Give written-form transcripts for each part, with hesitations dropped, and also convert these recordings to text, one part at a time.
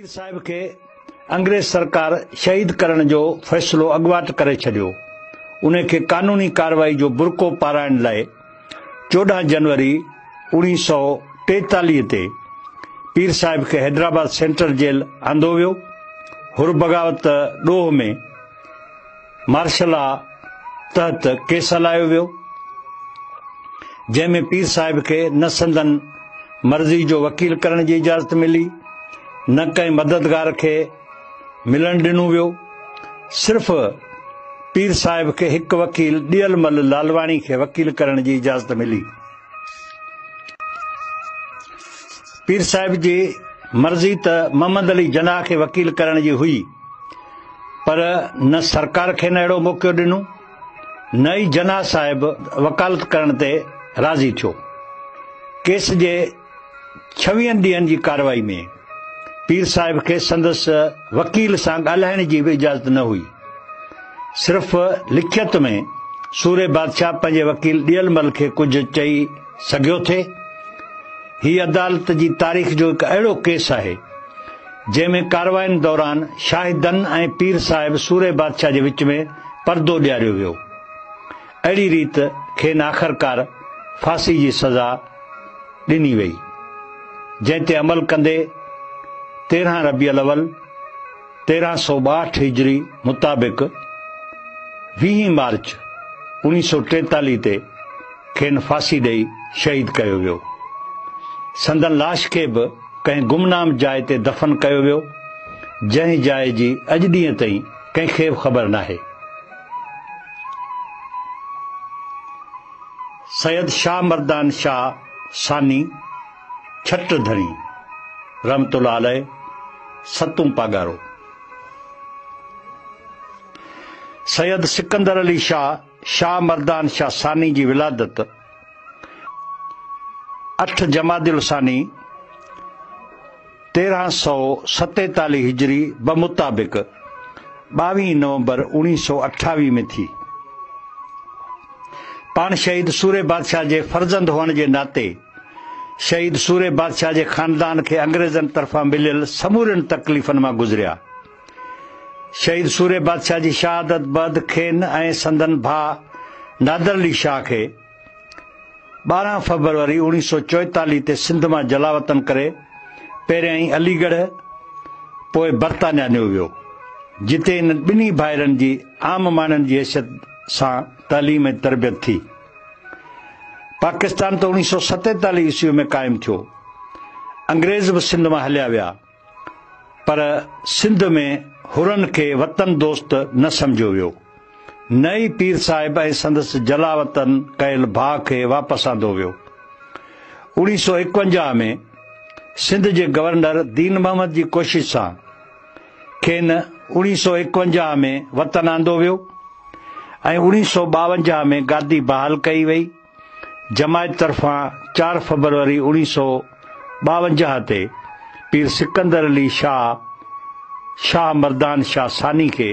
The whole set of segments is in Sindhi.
پير صاحب کي انگريز سرڪار شهيد ڪرڻ جو فيصلو اڳواٽ ڪري ڇڏيو. انهي کي قانوني ڪارروائي جو برقعو پارائڻ لاء 14 جنوري 1943 تي پير صاحب کي حيدرآباد سينٽرل جيل آندو ويو. حر بغاوت ڏوهه ۾ مارشل لا تحت ڪيس هلايو ويو، جنهن ۾ پير صاحب کي نه سندن مرضي جو وڪيل ڪرڻ جي اجازت ملي، نه ڪنهن مددگار کي ملڻ ڏنو ويو. صرف پير صاحب کي هڪ وڪيل ڏيئل مل لالواڻي کي وڪيل ڪرڻ جي اجازت ملي. پير صاحب جي مرضي ته محمد علي جناح کي وڪيل ڪرڻ جي هئي، پر نه سرڪار کين اهڙو موقعو ڏنو، نه ئي جناح صاحب وڪالت ڪرڻ تي راضي ٿيو. ڪيس جي ڇويهن ڏينهن جي ڪارروائي ۾ پير صاحب کي سندس وڪيل سان ڳالهائڻ جي به اجازت نه هئي. صرف لکيت ۾ سورهيه بادشاهه پنهنجي وڪيل ڏيئل مل کي ڪجهه چئي سگهيو ٿي. هي عدالت جي تاريخ جو هڪ اهڙو ڪيس آهي، جنهن ۾ ڪاررواين دوران شاهدن ۽ پير صاحب سورهيه بادشاهه جي وچ ۾ پردو ڏياريو ويو. اهڙي ريت کين آخرڪار ڦاسي جي سزا ڏني وئي، جنهن تي عمل ڪندي 13 ربيع الاول 1362 هجري مطابق 20 مارچ 1943 تي کين ڦاسي ڏئي شهيد ڪيو ويو. سندن لاش کي به ڪنهن گمنام جاء تي دفن ڪيو ويو، جنهن جاء جي اڄ ڏينهن تائين ڪنهن کي به خبر ناهي. سيد شاهه مردان شاهه ثاني ڇٽ ڌڻي رحمة الله عليه ستون پاڳارو. سيد سڪندر علي شاهه شاهه مردان شاهه ثاني جي ولادت 8 جمادي الثاني 1347 هجري بمطابق 22 نومبر 1928 ۾ ٿي. پاڻ شهيد سورهيه بادشاهه جي فرزند هئڻ جي ناتي شهيد سورهيه بادشاهه جي خاندان کي انگريزن طرفان مليل سمورين تڪليفن مان گذريا. شهيد سورهيه بادشاهه جي شهادت بعد کين ۽ سندن ڀاء نادر علي شاهه کي 12 فبروري 1944 تي سنڌ مان جلاوطن ڪري پهريائين علي ڳڙهه پوء برطانيا نيو ويو، جتي انهن ٻنهي ڀائرن جي عام ماڻهن جي حيثيت سان تعليم ۽ تربيت ٿي. پاڪستان ته 1947 عيسوي ۾ قائم ٿيو. انگريز به سنڌ مان هليا ويا. پر سنڌ ۾ حرن کي وطن دوست نه سمجهيو ويو، نه ئي پير صاحب ۽ سندس جلاوطن ڪيل ڀاء کي واپس آندو ويو. 1951 ۾ سنڌ جي گورنر دين محمد جي ڪوشش سان کين 1951 ۾ وطن آندو ويو ۽ 1952 ۾ گادي بحال ڪئي وئي. جماعت طرفان 4 فبروري 1952 تي پير سڪندر علي شاهه شاهه مردان شاهه ثاني کي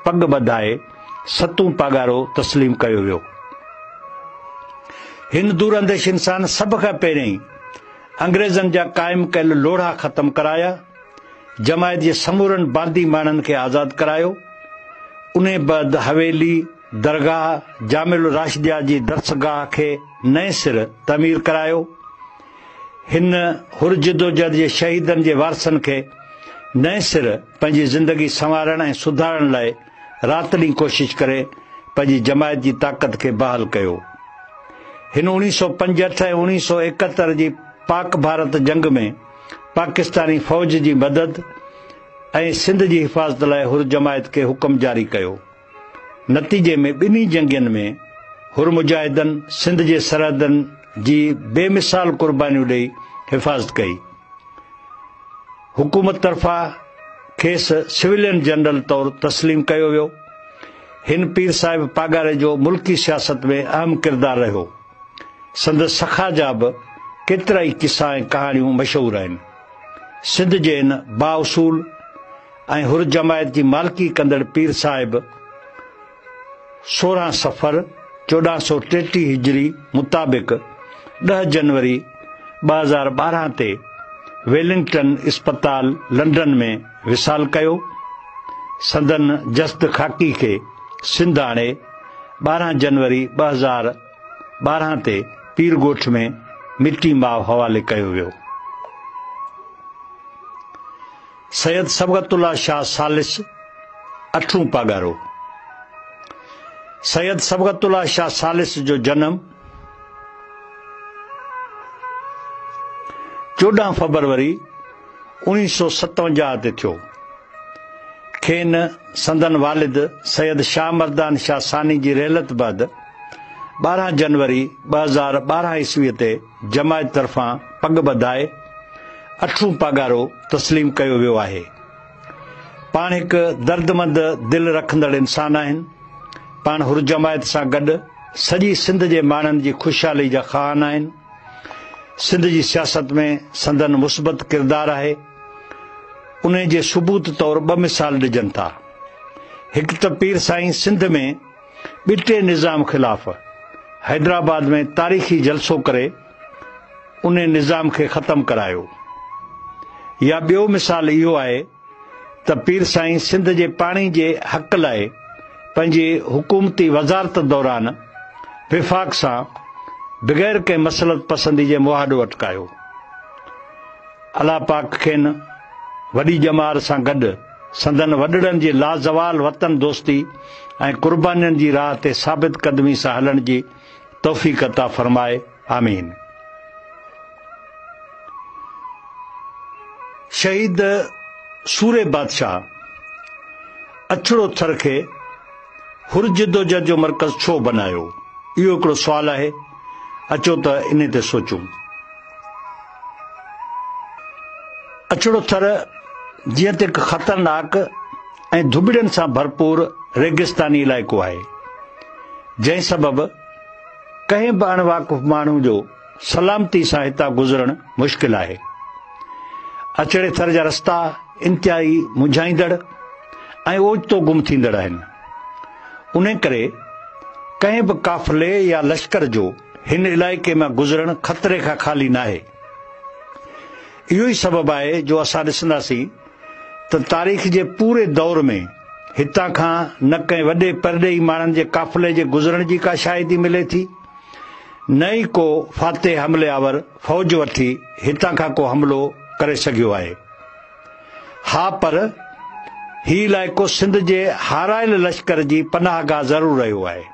پڳ ٻڌائي ستون پاڳارو تسليم ڪيو ويو. هن دورانديش انسان سڀ کان پهريائين انگريزن جا قائم ڪيل لوڙها ختم ڪرايا، جماعت جي سمورن باندي ماڻهن کي آزاد ڪرايو. انهي بعد حويلي، درگاهه، جامع الراشديه جي درسگاهه کي نئين سر تعمير ڪرايو. هن حر جدوجهد جي شهيدن جي وارثن کي نئين سر پنهنجي زندگي سنوارڻ ۽ سڌارڻ لاء رات ڏينهن ڪوشش ڪري پنهنجي جماعت جي طاقت کي بحال ڪيو. هن 1965 ۽ 1971 جي پاڪ ڀارت جنگ ۾ پاڪستاني فوج جي مدد ۽ سنڌ جي حفاظت لاء حر جماعت کي حڪم جاري ڪيو. نتيجي ۾ ٻنهي جنگين ۾ حر مجاهدن سنڌ جي سرحدن جي بي مثال قربانيون ڏئي حفاظت ڪئي. حڪومت طرفان کيس سويلين جنرل طور تسليم ڪيو ويو. هن پير صاحب پاڳاري جو ملڪي سياست ۾ اهم ڪردار رهيو. سندس سخا جا به ڪيترائي قصا ۽ ڪهاڻيون مشهور آهن. سنڌ جي هن بااصول ۽ حر جماعت جي مالڪي ڪندڙ پير صاحب 16 صفر 1433 هجري مطابق 10 جنوري 2012 تي ويلنگٽن اسپتال لنڊن ۾ وصال ڪيو. سندن جسد خاڪي کي سنڌ آڻي 12 جنوري 2012 تي پير ڳوٺ ۾ مٽي ماء حوالي ڪيو ويو. سيد صبغت الله شاهه ثالث، اٺون پاڳارو. سيد صبغت الله شاهه ثالث جو جنم 14 فبروري 1957 تي ٿيو. کين سندن والد سيد شاهه مردان شاهه ثاني جي رحلت بعد 12 جنوري 2012 عيسويء تي جماعت طرفان پڳ ٻڌائي اٺون پاڳارو تسليم ڪيو ويو آهي. پاڻ هڪ دردمند دل رکندڙ انسان آهن. پاڻ حر جماعت سان گڏ سڄي سنڌ جي ماڻهن جي خوشحالي جا خواهان آهن. سنڌ جي سياست ۾ سندن مثبت ڪردار آهي. انهي جي ثبوت طور ٻه مثال ڏجن ٿا. هڪ ته پير سائين سنڌ ۾ ٻٽي نظام خلاف حيدرآباد ۾ تاريخي جلسو ڪري انهي نظام کي ختم ڪرايو. يا ٻيو مثال اهو آهي ته پير سائين سنڌ جي پاڻي جي حق لاء پنهنجي حڪومتي وزارت دوران وفاق سان بغير ڪنهن مصلحت پسندي جي مهاڏو اٽڪايو. الله پاڪ کين وڏي ڄمار سان گڏ سندن وڏڙن جي لازوال وطن دوستي ۽ قربانين جي راهه تي ثابت قدمي سان هلڻ جي توفيق عطا فرمائي. آمين. شهيد سورهيه بادشاهه اڇڙو ٿر کي حر جدوجهد جو مرڪز ڇو بنايو؟ اهو هڪڙو سوال آهي. اچو ته انهي تي سوچون. اڇڙو ٿر جيئن ته هڪ خطرناڪ ۽ ڌٻڙين سان ڀرپور ريگستاني علائقو آهي، جنهن سبب ڪنهن به اڻ واقف ماڻهو جو سلامتي سان هتان گذرڻ مشڪل آهي. اڇڙي ٿر جا رستا انتهائي منجهائيندڙ ۽ اوچتو گم ٿيندڙ آهن. انهي ڪري ڪنهن به قافلي يا لشڪر جو هن علائقي مان گذرڻ خطري کان خالي ناهي. اهو ئي سبب آهي جو اسان ڏسنداسين ته تاريخ جي پوري دور ۾ هتان کان نه ڪنهن وڏي پرڏيهي ماڻهن جي قافلي جي گذرڻ جي ڪا شاهدي ملي ٿي، نه ئي ڪو فاتح حملي آور فوج وٺي هتان کان ڪو حملو ڪري سگهيو آهي. ها پر هي علائقو سنڌ جي هارايل لشڪر جي پناهه گاهه ضرور رهيو آهي.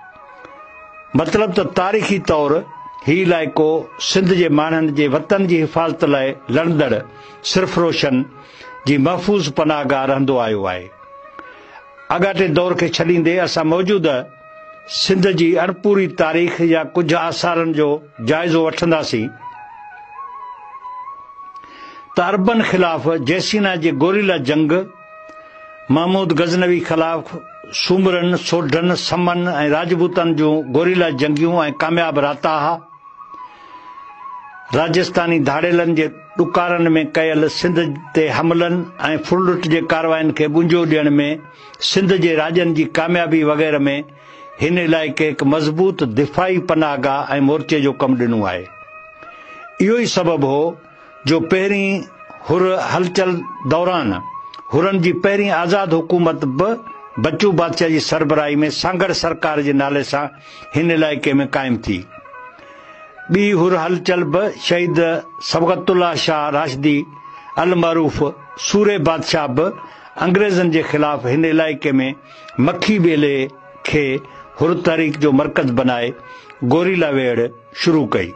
مطلب ته تاريخي طور هي علائقو سنڌ جي ماڻهن جي وطن جي حفاظت لاء لڙندڙ سرفروشن جي محفوظ پناهه گاهه رهندو آيو آهي. آڳاٽي دور کي ڇڏيندي اسان موجوده سنڌ جي اڻپوري تاريخ يا ڪجهه آثارن جو جائزو وٺنداسين ته عربن خلاف جيسينا جي گوريلا جنگ، محمود غزنوي خلاف سومرن، سوڍن، سمن ۽ راجپوتن جون گوريلا جنگيون ۽ ڪامياب راتاها، راجستاني ڌاڙيلن جي ڏڪارن ۾ ڪيل سنڌ تي حملن ۽ ڦرلٽ جي ڪارواين کي ٻنجو ڏيڻ ۾ سنڌ جي راڄن جي ڪاميابي وغيره ۾ هن علائقي هڪ مضبوط دفاعي پناهگاهه ۽ مورچي جو ڪم ڏنو آهي. اهو ئي سبب هو جو پهرين حر هلچل دوران حرن جي پهرين آزاد حڪومت به بچو بادشاهه جي سربراهي ۾ سانگهڙ سرڪار جي نالي سان هن علائقي ۾ قائم ٿي. ٻي حر هلچل به شهيد صبغت الله شاهه راشدي المعروف سورهيه بادشاهه به انگريزن جي خلاف هن علائقي ۾ مکي ٻيلي کي حر تحريڪ جو مرڪز بنائي گوريلا ويڙهه شروع ڪئي.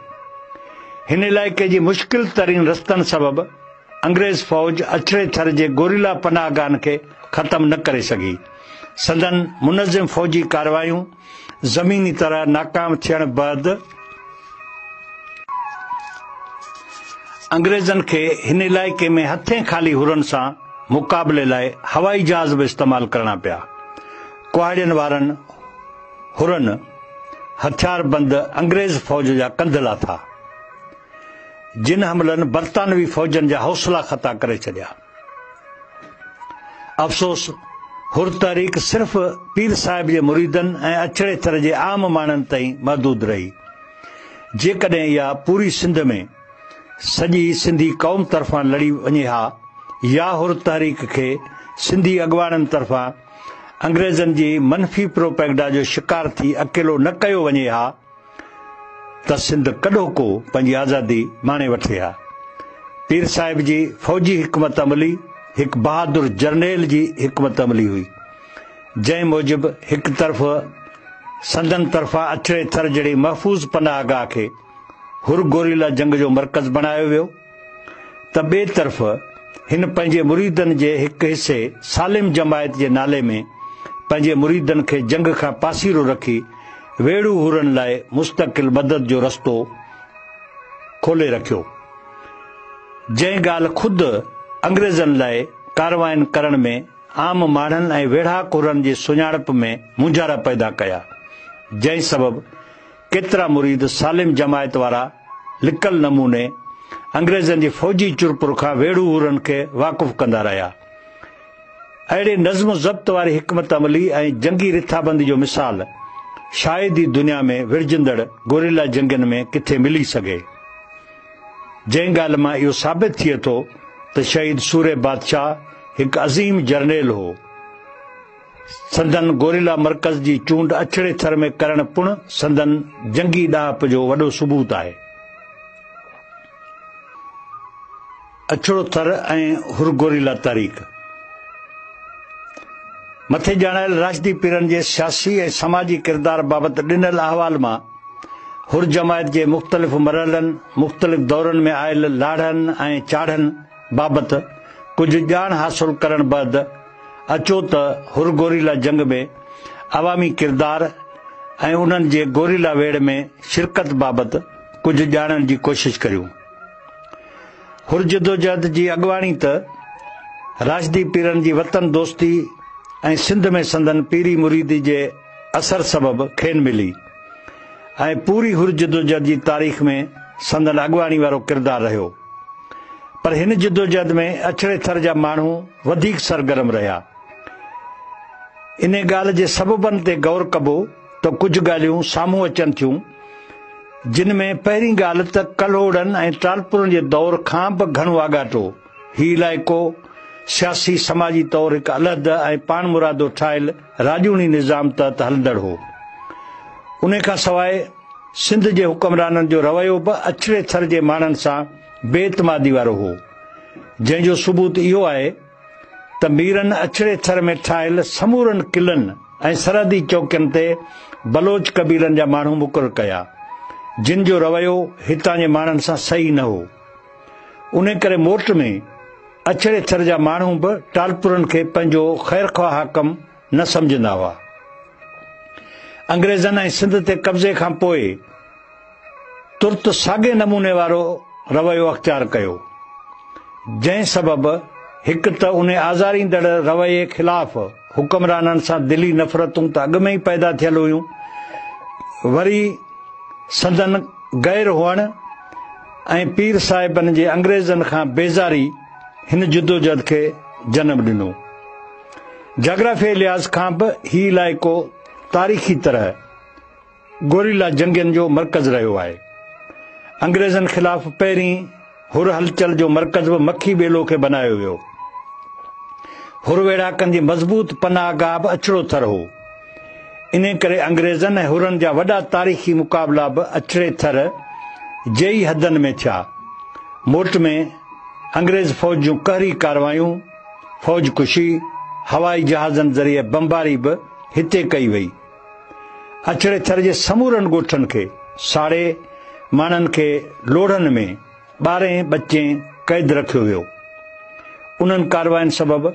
هن علائقي جي مشڪل ترين رستن سبب انگريز فوج اڇڙي ٿر جي گوريلا پناهگاهن کي ختم نه ڪري سگهي. سندن منظم فوجي ڪارروايون زميني طرح ناڪام ٿيڻ بعد انگريزن کي هن علائقي ۾ هٿين خالي حرن سان مقابلي لاء هوائي جهاز به استعمال ڪرڻا پيا. ڪهاڙين وارن حرن هٿياربند انگريز فوج جا ڪنڌ لاٿا. جن حملن برطانوي فوجن جا حوصلا خطا ڪري ڇڏيا. افسوس حر تحريڪ صرف پير صاحب جي مريدن ۽ اڇڙي ٿر جي عام ماڻهن تائين محدود رهي. جيڪڏهن اها پوري سنڌ ۾ سڄي سنڌي قوم طرفان لڙي وڃي ها يا حر تحريڪ کي سنڌي اڳواڻن طرفان انگريزن جي منفي پروپيگڊا جو شڪار ٿي اڪيلو نه ڪيو وڃي ها ته سنڌ ڪڏهوڪو پنهنجي آزادي ماڻي وٺي ها. پير صاحب جي فوجي حڪمت عملي هڪ بهادر جرنيل جي حڪمت عملي هئي، جنهن موجب هڪ طرف سندن طرفان اڇڙي ٿر جهڙي محفوظ پناهه گاهه کي حر گوريلا جنگ جو مرڪز بڻايو ويو ته ٻئي طرف هن پنهنجي مريدن جي هڪ حصي سالم جماعت جي نالي ۾ پنهنجي مريدن کي جنگ کان پاسيرو رکي ويڙهو حرن لاء مستقل مدد جو رستو کولي رکيو، جنهن ڳالهه خود انگريزن لاء ڪاررواين ڪرڻ ۾ عام ماڻهن ۽ ويڙهاڪ حرن جي سڃاڻپ ۾ مونجهارا پيدا ڪيا، جنهن سبب ڪيترا مريد سالم جماعت وارا لڪل نموني انگريزن جي فوجي چرپر کان ويڙهو حرن کي واقف ڪندا رهيا. اهڙي نظم و ضبط واري حڪمت عملي ۽ جنگي رٿابندي جو مثال شايد ئي دنيا ۾ وڙهجندڙ گوريلا جنگين ۾ ڪٿي ملي سگهي. جنهن ڳالهه مان اهو ثابت ٿئي ٿو ته شهيد سورهيه بادشاهه هڪ عظيم جرنيل هو. سندن گوريلا مرڪز جي چونڊ اڇڙي ٿر ۾ ڪرڻ پڻ سندن جنگي ڏاهپ جو وڏو ثبوت آهي. اڇڙو ٿر ۽ حر گوريلا تحريڪ مٿي ڄاڻايل راشدي پيرن جي سياسي ۽ سماجي ڪردار بابت ڏنل احوال مان حر جماعت جي مختلف مرحلن، مختلف دورن ۾ آيل لاڙن ۽ چاڙهن بابت ڪجهه ڄاڻ حاصل ڪرڻ بعد اچو ته حر گوريلا جنگ ۾ عوامي ڪردار ۽ انهن جي گوريلا ويڙهه ۾ شرڪت بابت ڪجهه ڄاڻڻ جي ڪوشش ڪريون. حر جدوجهد جي اڳواڻي ته راشدي پيرن جي وطن دوستي ۽ سنڌ ۾ سندن پيري مريدي جي اثر سبب کين ملي ۽ پوري حر جدوجهد جي تاريخ ۾ سندن اڳواڻي وارو ڪردار رهيو. پر هن جدوجهد ۾ اڇڙي ٿر جا ماڻهو وڌيڪ سرگرم رهيا. انهي ڳالهه جي سببن تي غور ڪبو ته ڪجهه ڳالهيون سامهون اچن ٿيون، جن ۾ پهرين ڳالهه ته ڪلهوڙن ۽ ٽالپرن جي دور کان به گهڻو آڳاٽو هي علائقو سياسي سماجي طور هڪ علحده ۽ پاڻمرادو ٺاهيل راڄوڻي نظام تحت هلندڙ هو. انهي کان سواء سنڌ جي حڪمرانن جو رويو به اڇڙي ٿر جي ماڻهن سان بي اعتمادي وارو هو، جنهن جو ثبوت اهو آهي ته ميرن اڇڙي ٿر ۾ ٺاهيل سمورن قلعن ۽ سرحدي چوڪين تي بلوچ قبيلن جا ماڻهو مقرر ڪيا، جن جو رويو هتان جي ماڻهن سان صحيح نه هو. انهي ڪري موٽ ۾ اڇڙي ٿر جا ماڻهو به ٽالپرن کي پنهنجو خيرخواهه حاڪم نه سمجهندا هئا. انگريزن ۽ سنڌ تي قبضي کان پوء ترت ساڳئي نموني وارو رويو اختيار ڪيو، جنهن سبب هڪ ته انهي آزاريندڙ رويي خلاف حڪمرانن سان دلي نفرتون ته اڳ ۾ ئي پيدا ٿيل هيون، وري سندن غير هئڻ ۽ پير صاحبن جي انگريزن کان بيزاري هن جدوجهد کي جنم ڏنو. جاگرافيائي لحاظ کان به هي علائقو تاريخي طرح گوريلا جنگين جو مرڪز رهيو آهي. انگريزن خلاف پهرين حر هلچل جو مرڪز به مکي ٻيلو کي بنايو ويو. حر ويڙهاڪن جي مضبوط پناهه گاهه به اڇڙو ٿر هو. انهي ڪري انگريزن ۽ حرن جا وڏا تاريخي مقابلا به اڇڙي ٿر جي ئي حدن ۾ ٿيا. موٽ ۾ انگريز فوج جون قهري ڪارروايون، فوج ڪشي، هوائي جهازن ذريعي بمباري به هتي ڪئي وئي. اڇڙي ٿر جي سمورن ڳوٺن کي ساڙي ماڻهن کي لوڙهن ۾ ٻارهين ٻچين قيد رکيو ويو. انهن ڪاررواين سبب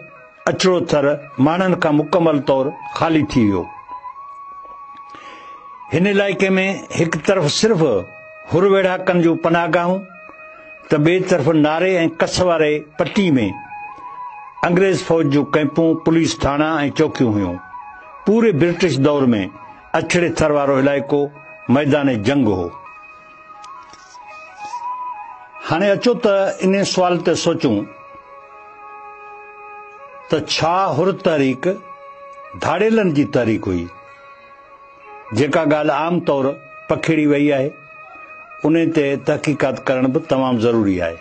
اڇڙو ٿر ماڻهن کان مڪمل طور خالي ٿي ويو. هن علائقي ۾ هڪ طرف صرف حر ويڙهاڪن جون پناهگاهون ته ٻئي طرف ناري ۽ ڪس واري پٽي ۾ انگريز فوج جون ڪئمپون، پوليس ٿاڻا ۽ چوڪيون هيون. پوري برٽش دور ۾ اڇڙي ٿر وارو علائقو ميدان جنگ هو. هاڻي اچو ته انهي سوال تي سوچون ته ڇا حر تحريڪ ڌاڙيلن جي تحريڪ هئي؟ جيڪا ڳالهه عام طور پکيڙي وئي آهي. انهي تي تحقيقات ڪرڻ به تمام ضروري آهي.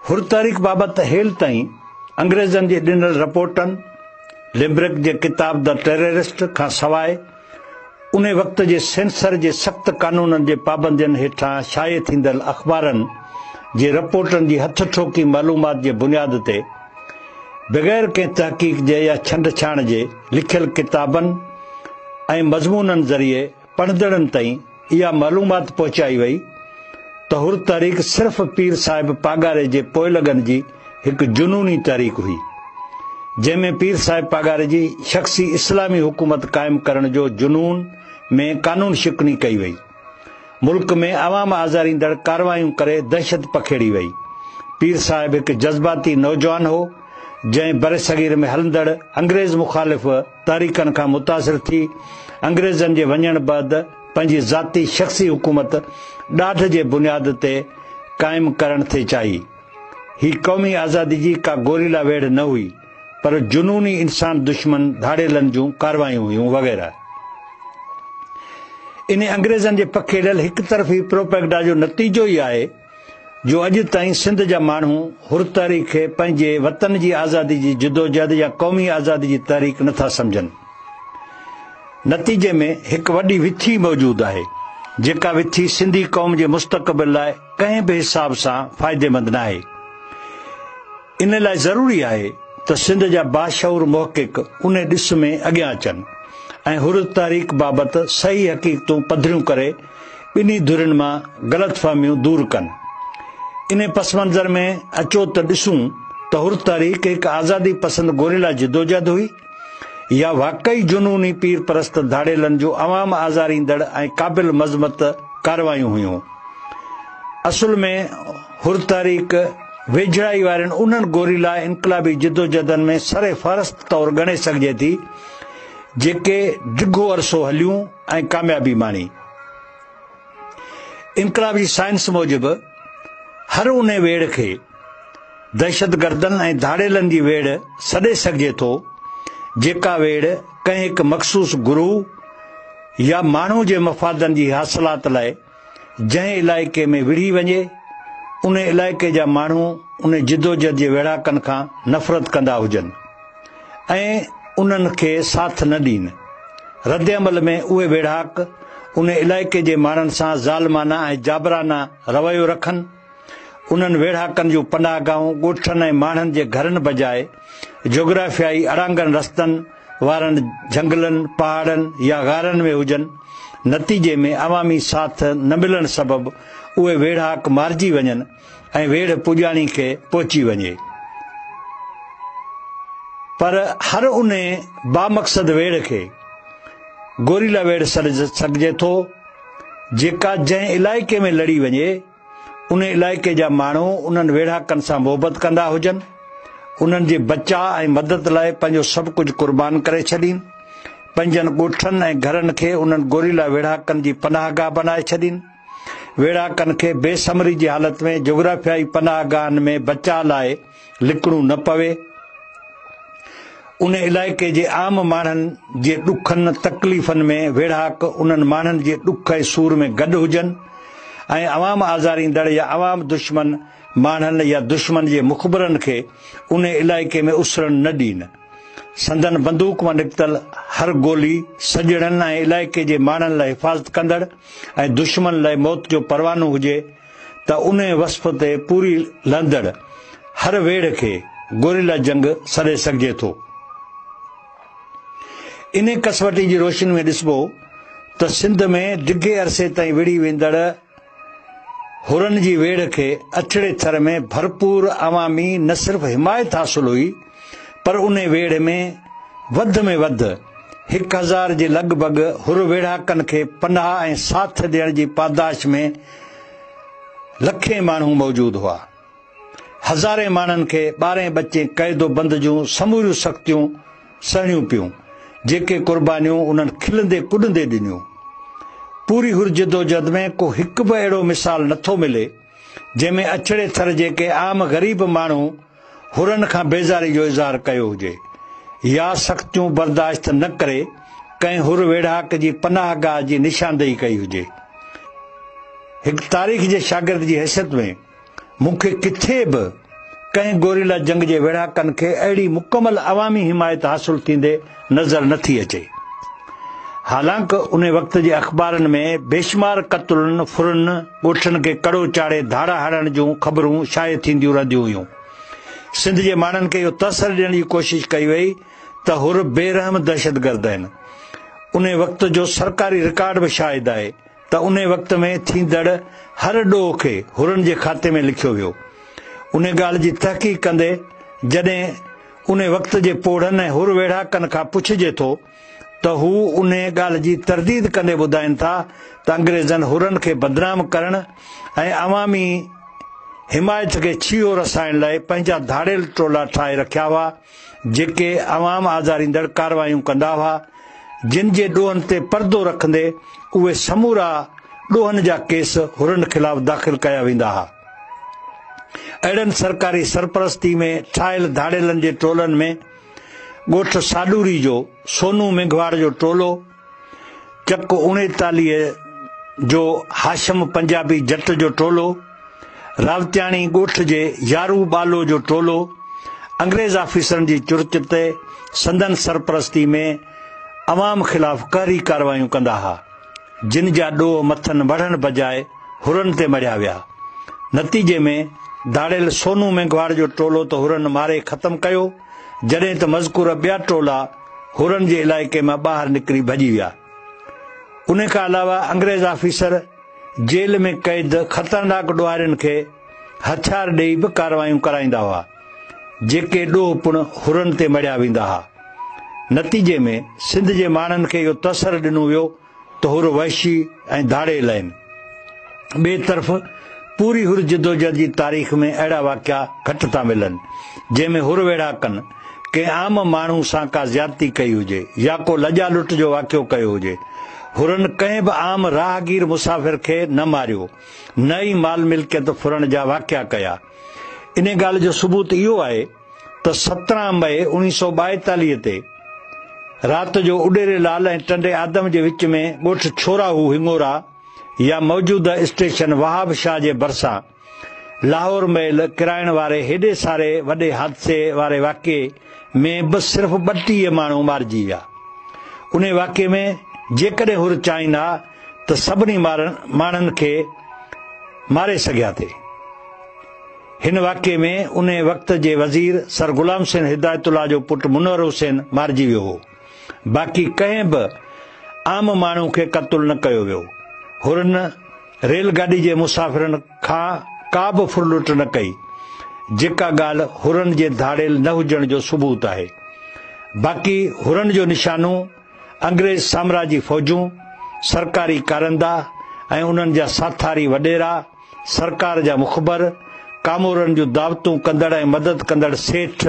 حر تحريڪ بابت هيل تائين انگريزن جي ڏنل رپورٽن، لمبرڪ جي ڪتاب The Terrorist کان سواء انهي وقت جي سينسر جي سخت قانونن جي پابندين هيٺان شايع ٿيندڙ اخبارن جي رپورٽن جي هٿ ٺوڪي معلومات جي بنياد تي بغير ڪنهن تحقيق جي يا ڇنڊ ڇاڻ جي لکيل ڪتابن ۽ مضمونن ذريعي پڙهندڙن تائين اها معلومات پهچائي وئي ته حر تحريڪ صرف پير صاحب پاڳاري جي پوئلڳن جي هڪ جنوني تحريڪ هئي، جنهن ۾ پير صاحب پاڳاري جي شخصي اسلامي حڪومت قائم ڪرڻ جو جنون ۾ قانون شڪني ڪئي وئي. ملڪ ۾ عوام آزاريندڙ ڪارروايون ڪري دهشت پکيڙي وئي. پير صاحب هڪ جذباتي نوجوان هو، جنهن برصغير ۾ هلندڙ انگريز مخالف تحريڪن کان متاثر ٿي انگريزن جي وڃڻ بعد پنهنجي ذاتي شخصي حڪومت ڏاڍ جي بنياد تي قائم ڪرڻ ٿي چاهي. هي قومي آزادي جي ڪا گوريلا ويڙهه نه هئي پر جنوني انسان دشمن ڌاڙيلن جون ڪارروايون هيون وغيره. انهي انگريزن جي پکيڙيل هڪ طرفي پروپيگڊا جو نتيجو ئي آهي جو اڄ تائين سنڌ جا ماڻهو حر تحريڪ کي پنهنجي وطن جي آزادي جي جدوجهد يا قومي آزادي جي تحريڪ نه ٿا سمجهن. نتيجي ۾ هڪ وڏي وٿي موجود آهي، جيڪا وٿي سنڌي قوم جي مستقبل لاء ڪنهن به حساب سان فائديمند ناهي. ان لاء ضروري آهي ته سنڌ جا باشعور محقق ان ڏس ۾ اڳيان اچن ۽ حر تحريڪ بابت صحيح حقيقتون پڌريون ڪري ٻنهي ڌرين مان غلط فهميون دور ڪن. انهي پس منظر ۾ اچو ته ڏسون ته حر تحريڪ هڪ آزادي پسند گوريلا جدوجهد هئي يا واقعي جنوني پير پرست ڌاڙيلن جون عوام آزاريندڙ ۽ قابل مذمت ڪارروايون هيون. اصل ۾ حر تحريڪ ويجهڙائي وارين انهن گوريلا انقلابي جدوجهدن ۾ سر فهرست طور ڳڻي سگهجي ٿي، جيڪي ڊگهو عرصو هليون ۽ ڪاميابي ماڻي. انقلاب جي سائنس موجب هر انهي ويڙهه کي دهشتگردن ۽ ڌاڙيلن جي ويڙهه سڏي سگهجي ٿو، جيڪا ويڙهه ڪنهن هڪ مخصوص گروهه يا ماڻهو جي مفادن جي حاصلات لاء جنهن علائقي ۾ وڙهي وڃي، ان علائقي جا ماڻهو ان جدوجهد جي ويڙهاڪن کان نفرت ڪندا هجن ۽ انهن کي ساٿ نه ڏين. ردعمل ۾ اهي ويڙهاڪ ان علائقي جي ماڻهن سان ظالمانه ۽ جابرانه رويو رکن. انهن ويڙهاڪن جون پناهگاهون ڳوٺن ۽ ماڻهن جي گهرن بجاء جغرافيائي اڙانگن رستن وارن جهنگلن، پهاڙن يا غارن ۾ هجن، نتيجي ۾ عوامي ساٿ نه ملڻ سبب اهي ويڙهاڪ مارجي وڃن ۽ ويڙهه پڄاڻي کي پهچي وڃي. پر هر انهي بامقصد ويڙهه کي گوريلا ويڙهه سڏي سگهجي ٿو، جيڪا جنهن علائقي ۾ لڙي وڃي، ان علائقي جا ماڻهو انهن ويڙهاڪن سان محبت ڪندا هجن، انهن جي بچاء ۽ مدد لاء پنهنجو سڀ ڪجهه قربان ڪري ڇڏين، پنهنجن ڳوٺن ۽ گهرن کي انهن گوريلا ويڙهاڪن جي پناهگاهه بنائي ڇڏين، ويڙهاڪن کي بي ثمري جي حالت ۾ جغرافيائي پناهگاهن ۾ بچاء لاء لڪڻو نه پوي. ان علائقي جي عام ماڻهن جي ڏکن تڪليفن ۾ ويڙهاڪ انهن ماڻهن جي ڏک ۽ سور ۾ گڏ هجن ۽ عوام آزاريندڙ يا عوام دشمن ماڻهن يا دشمن جي مخبرن کي ان علائقي ۾ اسرڻ نه ڏين. سندن بندوق مان نڪتل هر گولي سڄڻن ۽ علائقي جي ماڻهن لاء حفاظت ڪندڙ ۽ دشمن لاء موت جو پروانو هجي. ته انهيء وصف تي پوري لهندڙ هر ويڙهه کي گوريلا جنگ سڏي سگهجي ٿو. انهيء ڪسوٽي جي روشني ۾ ڏسبو ته سنڌ ۾ ڊگهي عرصي تائين وڙهي ويندڙ حرن جي ويڙهه کي اڇڙي ٿر ۾ ڀرپور عوامي نه صرف حمايت حاصل هئي پر انهيء ويڙهه ۾ وڌ ۾ وڌ 1000 جي لڳ ڀڳ حر ويڙهاڪن کي پناهه ۽ ساٿ ڏيڻ جي پاداش ۾ لکين ماڻهو موجود هئا. هزارين ماڻهن کي ٻارين ٻچين قيد و بند جون سموريون سختيون سهڻيون پيون، جيڪي قربانيون انهن کلندي ڪڏندي ڏنيون. پوري حر جدوجهد ۾ ڪو هڪ به اهڙو مثال نٿو ملي، جنهن ۾ اڇڙي ٿر جي ڪنهن عام غريب ماڻهو حرن کان بيزاري جو اظهار ڪيو هجي يا سختيون برداشت نه ڪري ڪنهن حر ويڙهاڪ جي پناهگاهه جي نشاندهي ڪئي هجي. هڪ تاريخ جي شاگرد جي حيثيت ۾ مون کي ڪٿي به ڪنهن گوريلا جنگ جي ويڙهاڪن کي اهڙي مڪمل عوامي حمايت حاصل ٿيندي نظر نه ٿي اچي. حالانڪ انهي وقت جي اخبارن ۾ بيشمار قتلن، ڦرن، ڳوٺن کي ڪڙو چاڙهي ڌاڙا هڻڻ جون خبرون شايع ٿينديون رهنديون هيون. سنڌ جي ماڻهن کي اهو تاثر ڏيڻ جي ڪوشش ڪئي وئي ته حر بي رحم دهشتگرد آهن. انهي وقت جو سرڪاري رڪارڊ به شاهد آهي ته انهي وقت ۾ ٿيندڙ هر ڏوهه کي حرن جي کاتي ۾ لکيو ويو. انهي ڳالهه جي تحقيق ڪندي جڏهن انهي وقت جي پوڙهن ۽ حر ويڙهاڪن کان پڇجي ٿو ته هو انهي ڳالهه جي ترديد ڪندي ٻڌائين ٿا ته انگريزن حرن کي بدنام ڪرڻ ۽ عوامي حمايت کي ڇيهو رسائڻ لاء پنهنجا ڌاڙيل ٽولا ٺاهي رکيا هئا جيڪي عوام آزاريندڙ ڪارروايون ڪندا هئا، جن جي ڏوهن تي پردو رکندي اهي سمورا ڏوهن جا ڪيس حرن خلاف داخل ڪيا ويندا ها. اهڙن سرڪاري سرپرستي ۾ ٺاهيل ڌاڙيلن جي ٽولن ۾ ڳوٺ ساڏوري جو سونو مينگهواڙ جو ٽولو، چڪ 39 جو هاشم پنجابي جٽ جو ٽولو، راوتياڻي ڳوٺ جي يارو ٻالو جو ٽولو، انگريز آفيسرن جي چرچ تي سندن سرپرستي ۾ عوام خلاف قهري ڪارروايون ڪندا ها، جن جا ڏوهه مٿن مڙهڻ بجاء حرن تي مڙهيا ويا. نتيجي ۾ ڌاڙيل سونو مينگهواڙ جو ٽولو ته حرن ماري ختم ڪيو، جڏهن ته مذڪوره ٻيا ٽولا حرن جي علائقي مان ٻاهر نڪري ڀڄي ويا. ان کان علاوه انگريز آفيسر جيل ۾ قيد خطرناڪ ڏوهارين کي هٿيار ڏيئي به ڪارروايون ڪرائيندا هئا، جيڪي ڏوهه پڻ حرن تي مڙهيا ويندا ها. نتيجي ۾ سنڌ جي ماڻهن کي اهو تاثر ڏنو ويو ته حر وحشي ۽ ڌاڙيل آهن. ٻئي طرف پوري حر جدوجهد جي تاريخ ۾ اهڙا واقعا گهٽ ٿا ملن، جنهن ۾ حر ويڙهاڪن ڪنهن عام ماڻهو سان ڪا زيادتي ڪئي هجي يا ڪو لڄا لٽ جو واقعو ڪيو هجي. حرن ڪنهن به عام راهگير مسافر کي نه ماريو، نه ئي مال ملڪيت ڦرڻ جا واقعا ڪيا. انهي ڳالهه جو ثبوت اهو آهي ته 17 مئي 1942 تي رات جو اڏيري لال ۽ ٽنڊي آدم جي وچ ۾ ڳوٺ ڇوراهو هڱورا يا موجوده اسٽيشن وهاب شاهه جي ڀرسان لاهور ميل ڪرائڻ واري هيڏي ساري وڏي حادثي واري واقعي ۾ به صرف 32 ماڻهو مارجي ويا. انهي واقعي ۾ جيڪڏهن حر چاهين ها ته سڀني ماڻهن کي ماري سگهيا ٿي. هن واقعي ۾ انهي وقت جي وزير سر غلام حسين هدايت الله جو پٽ منور حسين مارجي ويو هو. باقي ڪنهن به عام ماڻهو کي قتل نه ڪيو ويو. حرن ريل گاڏي جي مسافرن کان ڪا به ڦرلٽ نه ڪئي، جيڪا ڳالهه حرن جي ڌاڙيل نه هجڻ جو ثبوت آهي. باقي حرن جو نشانو انگريز سامراجي فوجون، سرڪاري ڪارندا ۽ انهن جا ساٿاري وڏيرا، سرڪار جا مخبر، ڪامورن جون دعوتون ڪندڙ ۽ مدد ڪندڙ سيٺ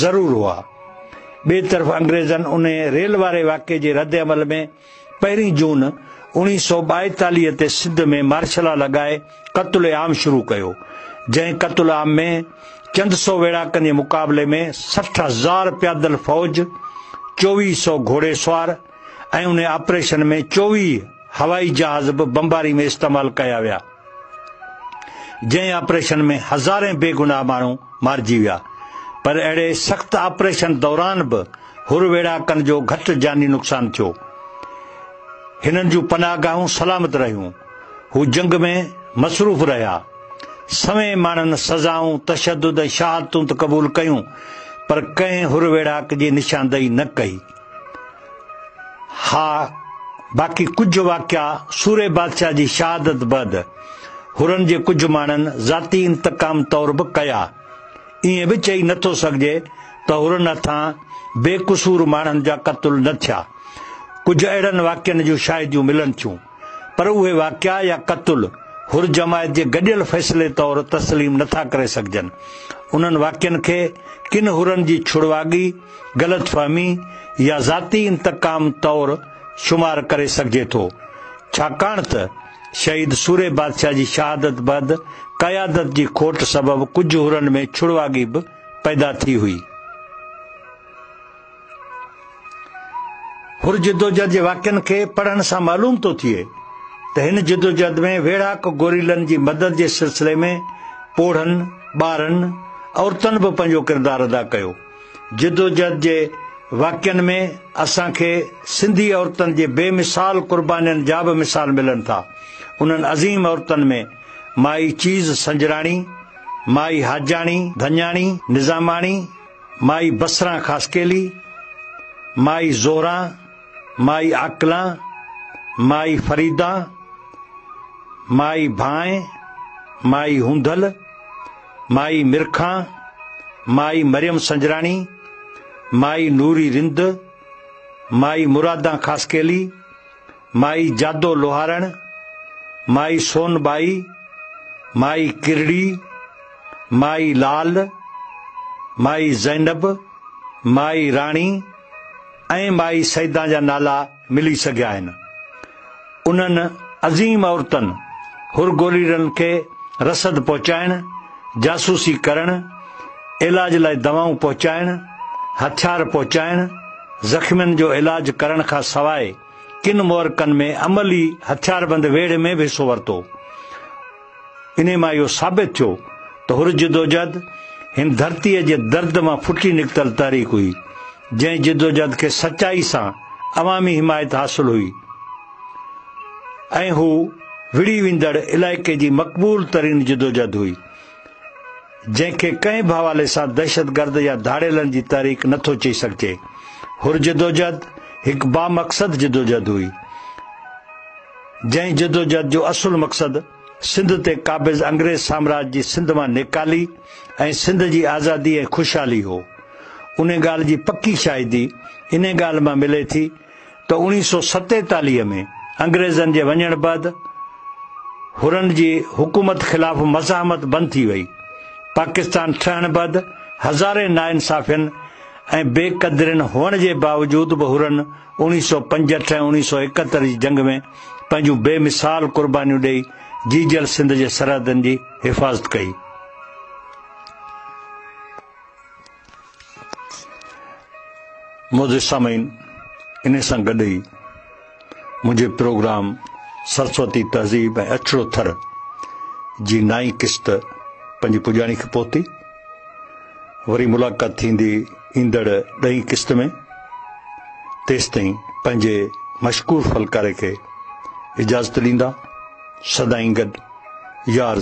ضرور هئا. ٻئي طرف انگريزن انهي ريل واري واقعي جي رد عمل ۾ پهرين جون 1942 تي سنڌ ۾ مارشلا لڳائي قتل عام شروع ڪيو، جنهن قتل عام ۾ چند سو ويڙهاڪن جي مقابلي ۾ 60,000 پيادل فوج، 2400 گهوڙي سوار ۽ انهي آپريشن ۾ 24 هوائي جهاز به بمباري ۾ استعمال ڪيا ويا، جنهن آپريشن ۾ هزارين بيگناهه ماڻهو مارجي ويا، پر اهڙي سخت آپريشن دوران به حر ويڙهاڪن جو گهٽ جاني نقصان ٿيو. هنن جون پناهگاهون سلامت رهيون. هو جنگ ۾ مصروف رهيا. سوين ماڻهن سزائون، تشدد ۽ شهادتون ته قبول ڪيون، پر ڪنهن حر ويڙهاڪ جي نشاندهي نه ڪئي. ها، باقي ڪجهه واقعا سورهيه بادشاهه جي شهادت بعد حرن جي ڪجهه ماڻهن ذاتي انتقام طور به ڪيا. ائين به چئي نه ٿو سگهجي ته حرن هٿان بي قصور ماڻهن جا قتل نه ٿيا. ڪجهه اهڙن واقعن جون شاهديون ملن ٿيون، پر اهي واقعا يا قتل حر جماعت جي گڏيل فيصلي طور تسليم نه ٿا ڪري سگهجن. انهن واقعن کي ڪن حرن جي ڇڙواڳي، غلط فهمي يا ذاتي انتقام طور شمار ڪري سگهجي ٿو، ڇاڪاڻ ته شهيد سورهيه بادشاهه جي شهادت بعد قيادت جي کوٽ سبب ڪجهه حرن ۾ ڇڙواڳي به پيدا ٿي هئي. حر جدوجهد جي واقعن کي پڙهڻ سان معلوم ٿو ٿئي ته. ته هن جدوجهد ۾ ويڙهاڪ گوريلن جي مدد جي سلسلي ۾ پوڙهن، ٻارن، عورتن به پنهنجو ڪردار ادا ڪيو. جدوجهد جي واقعن ۾ اسان کي سنڌي عورتن جي بي مثال قربانين جا به مثال ملن ٿا. انهن عظيم عورتن ۾ مائي چيز سنجراڻي، مائي حاجاڻي ڌڃاڻي نظاماڻي، مائي بصران خاصخيلي، مائي زهران، مائي عاقلان، مائي فريدان، مائي ڀانء، مائي هونڌل، مائي مرکان، مائي مريم سنجراڻي، مائي نوري رند، مائي مرادان خاصخيلي، مائي جادو لوهارڻ، مائي سون ٻائي، مائي ڪرڙي، مائي لال، مائي زينب، مائي راڻي ۽ مائي سيدان جا نالا ملي سگهيا آهن. انهن عظيم عورتن حر گوريلن کي رسد پهچائڻ، جاسوسي ڪرڻ، علاج لاء دوائون پهچائڻ، هٿيار پهچائڻ، زخمين جو علاج ڪرڻ کان سواء ڪن معرڪن ۾ عملي هٿياربند ويڙهه ۾ به حصو ورتو. انهي مان اهو ثابت ٿيو ته حر جدوجهد هن ڌرتيء جي درد مان ڦٽي نڪتل تحريڪ هئي، جنهن جدوجهد کي سچائي سان عوامي حمايت حاصل هئي ۽ هو وڙهي ويندڙ علائقي جي مقبول ترين جدوجهد هئي، جنهن کي ڪنهن به حوالي سان دهشتگرد يا ڌاڙيلن جي تحريڪ نه ٿو چئي سگهجي. حر جدوجهد هڪ بامقصد جدوجهد هئي، جنهن جدوجهد جو اصل مقصد سنڌ تي قابض انگريز سامراج جي سنڌ مان نيڪالي ۽ سنڌ جي آزادي ۽ خوشحالي هو. انهي ڳالهه جي پڪي شاهدي انهي ڳالهه مان ملي ٿي ته 1947 ۾ انگريزن جي وڃڻ بعد حرن جي حڪومت خلاف مزاحمت بند ٿي وئي. پاڪستان ٺهڻ بعد هزارين ناانصافين ۽ بي قدرين هئڻ جي باوجود به حرن 1965 ۽ 1971 جي جنگ ۾ پنهنجون بي مثال قربانيون ڏئي جيجل سنڌ جي سرحدن جي حفاظت ڪئي. معزز سامعين انهي سان گڏ ئي منهنجي پروگرام سرسوتي تهذيب ۽ اڇڙو ٿر جي نائين قسط پنهنجي پڄاڻي کي پهتي. وري ملاقات ٿيندي ايندڙ ڏهين قسط ۾. تيستائين پنهنجي مشڪور فلڪاري کي اجازت ڏيندا. سدائين گڏ يار.